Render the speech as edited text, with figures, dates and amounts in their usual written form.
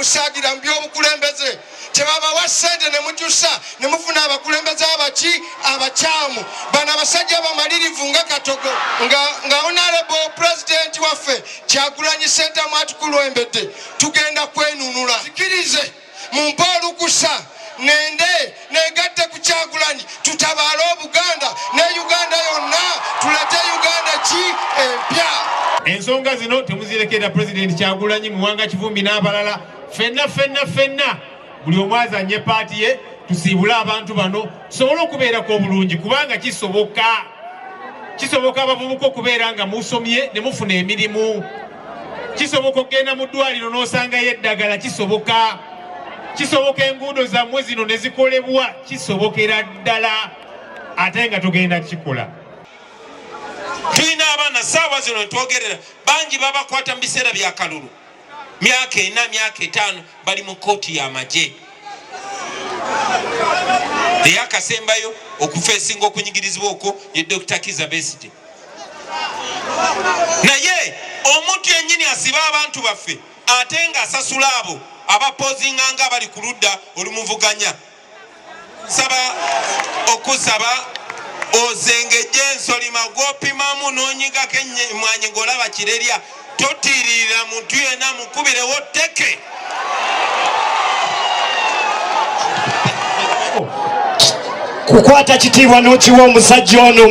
musaagira mu by'obukulembeze. Tebabawa ssente ne mukyusa ne mufuna abakulembeze abaki abakyamu. Bano abasajja bamalirivu nga katogo nga honorable president waffe Kyagulanyi Ssentamu atukulembedde, tugenda kwenunula. Zikirize mumpe olukusa nende negatte ku Kyagulanyi, tutabaale Obuganda ne Uganda yonna, tulete Uganda ki empya. Ensonga zino temuzirekera Pulezidenti Kyagulanyi, Muwanga Kivumbi n'abalala. Ffenna ffenna ffenna, buli omu azanye part ye, tusiibule abantu bano tusobole okubeerako obulungi, kubanga kisoboka, kisoboka abavubuka okubeera nga musomye ne mufuna emirimu. Kisoboka okugenda mu ddwaliro n'osangayo eddagala. Kisoboka, kisoboka enguudo zammwe zino ne zikolebwa. Kisobokera ddala, ate nga tugenda kukikola. Tulina abaana saawa zino twogerera bangi babakwata mu biseera bya kalulu, myaka 4, myaka 5, bali mu kooti y'amagye. Eyakasembayo okufeesinga okunyigirizibwa okwo ye Dr. Kiza Besigye. Naye omuntu yennyini asiba abantu baffe ate ng'asasula abo abapozinga nga abali ku ludda olumuvuganya. Nsaba okusaba ozengejje ensolima gw'opimamu n'onyigako emmwanyi ng'olaba kirerya. Totiiririra muntu yenna, mukubirewo tteke. Kukwata kitiibwa n'okiwa omusajja ono.